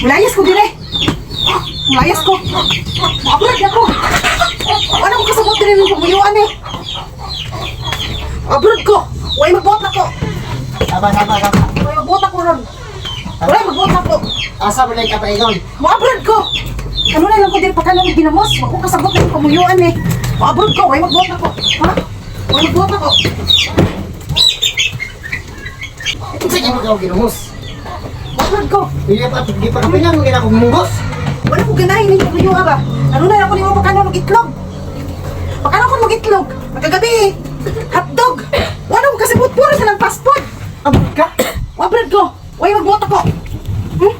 Mulayas ko dire. Mulayas ko. Abroad ako. Wala ko kasabot dire ng pamuyuan eh. Abroad ko. Way magbuot ako. Tama, tama, tama. Way magbuot ako ron. Way magbuot ako. Asa mo lang ka paingon? Mo-abroad ko. Ano na lang ko dire pagkalang ginamos. Wala ko kasabot ng pamuyuan eh. Mo-abroad ko. Way magbuot ako. Ha? Way magbuot ako. Sige mo ka ginungos. Mo-abroad ko. Hindi pa, di pa kapinang mo ako munggos. Wala ko ganahin ninyo pamuyuan ba? Ano na lang ko nimo pagkalang mag-itlog. Pagkalang ko mag-itlog. Magkagabi. Hotdog. Wala ko kasabot. Puro sa lang passport. Abot ka? Mo-abroad ko. Way magbuot ako.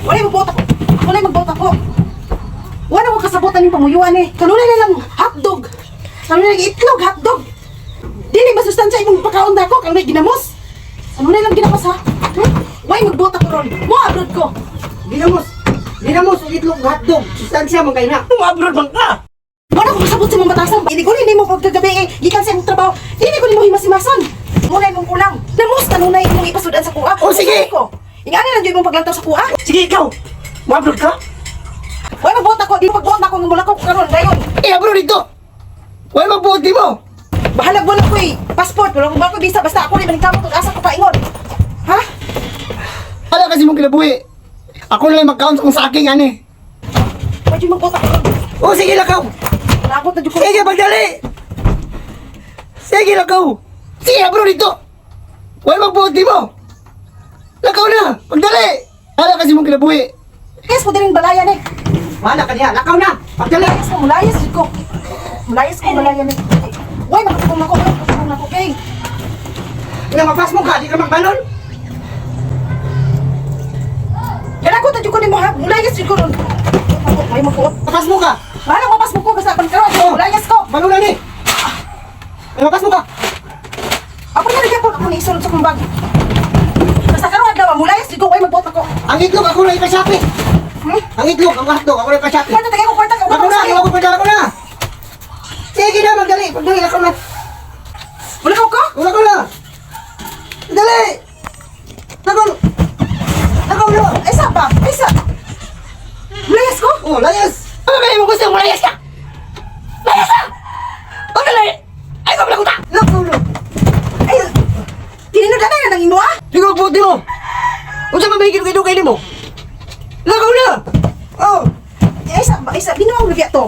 Walay magbuot ako. Walay magbuot ako. Wala ko kasabutan yung pamuyuan eh. Kanunay na lang hotdog. Kanunay lang itlog, hotdog. Dili masustansya imong pagkaon nako kanunay ginamos. Kanunay lang ginamos ha. Way magbuot ako ron. Mo abroad ko. Ginamos. Ginamos og itlog hotdog. Sustansya man kay na. Mo-abroad man ka. Wala ko kasabot sa mga batasan. Iniguli nimo pagkagabi eh. Gikan sa imong trabaho. Dili ko nimo himasimason. Muna imong kulang. Namos kanunay imong ipasudan sa kuha. Oh, sige. Ko. Ingani lang gyud imong paglantaw sa kuha. Sige ikaw. Mo-abroad ka? Way magbuot ako. Di magbuot na ako ng mulakaw ko karon dayon. Eh, abroad dito. Wala magbuot di mo. Bahalag wala ko eh. Passport, wala ko ba ko visa basta ako rin maningkamot ug asa ko paingon. Ha? Wala kasi mong kinabuhi. Ako na lang mag-count kung sa aking ani. Pwede magbuot ako. O sige lakaw. Nabot na jud ko. Sige pagdali. Sige lakaw. Sige abroad dito. Wala magbuot di mo. Lakaw na. Pagdali. Wala kasi mong kinabuhi. Yes, ko diring balayan eh. Wala ka niya. Lakaw na. Pagdali. Mulayas ko, mulayas jud ko. Mulayas ko balayan eh. Way makatugong nako, way makatugong nako kay. Nga mapas mo ka, di ka magbalon. Ganagot na jud ko nimo ha. Mulayas jud ko ron. Ako, way magbuot. Mapas mo ka. Bahala ko pasmo ko basta pagkaroon Oh. mulayas ko. Balon na ni. Mapas mo ka. Ako na rin ako ni isulod sa kong bag. Basta karon adlaw mulayas jud ko, way magbuot ako. Ang itlog ako na ipa-Shopee. Hmm? Ang itlog, ang hotdog ako na ipa-Shopee. Kwarta tagay ko kwarta ka. Ako na, ako na, ako na. Sige na, magdali. Pagdali, lakaw na. Wala ko ko? Wala ko na. Dali. Lakaw. Lakaw na. Ay sa ba? Ay sa. Mulayas ko? Oh, layas. Ano kaya mo gusto mo layas ka? Layas ka! Pagdali. Ay, ko pala Lakaw na. Ay, tininod na na nang imo ah. Di ko magbuot mo. Unsa man may ginugay nimo? Lakaw na. Oh. Ay sa, ay sa, binuang lubya to.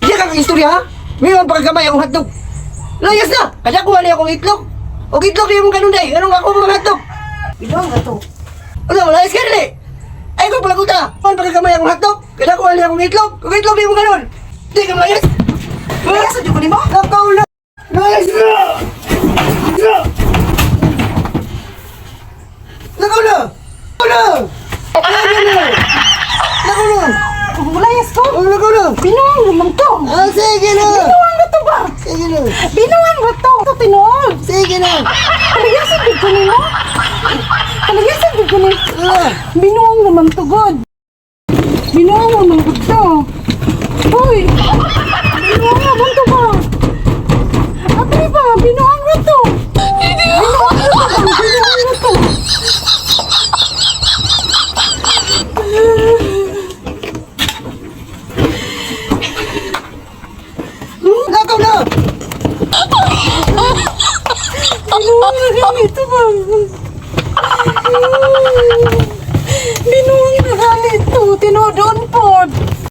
Di ka kang istorya ha? Mayroon pa kagamay akong hotdog. Layas na! Kada ko wala akong itlog. O itlog niyo mong kanunay. Anong ako mga hotdog? Binuang na to. Ano, layas ka rin eh! Ay ko pala kuta! Ano pa kagamay akong hotdog? Kada ko wala akong itlog. O itlog niyo mong kanon. Di ka layas! Layas sa ko nimo? Lakaw na! Layas na! Lakaw na! Lakaw na! Lakaw na! Lakaw na! Mulayas ko. Oh, lakaw na! Binuang naman to. Ah, sige na! Binuang na to ba? Sige na! Binuang na to. Ito tinuod. Sige na! Palayasan gud ko nimo. Palayasan gud ko nimo. Ah! Binuang naman to god. Binuang naman gud to. Uy. Binuang naman to ba? Ate ba? Binuang na to. Binuang na to ba? Binuang na to. Lakaw na! Binuang na ganito ba? Binuang na ganito. Tinudon po.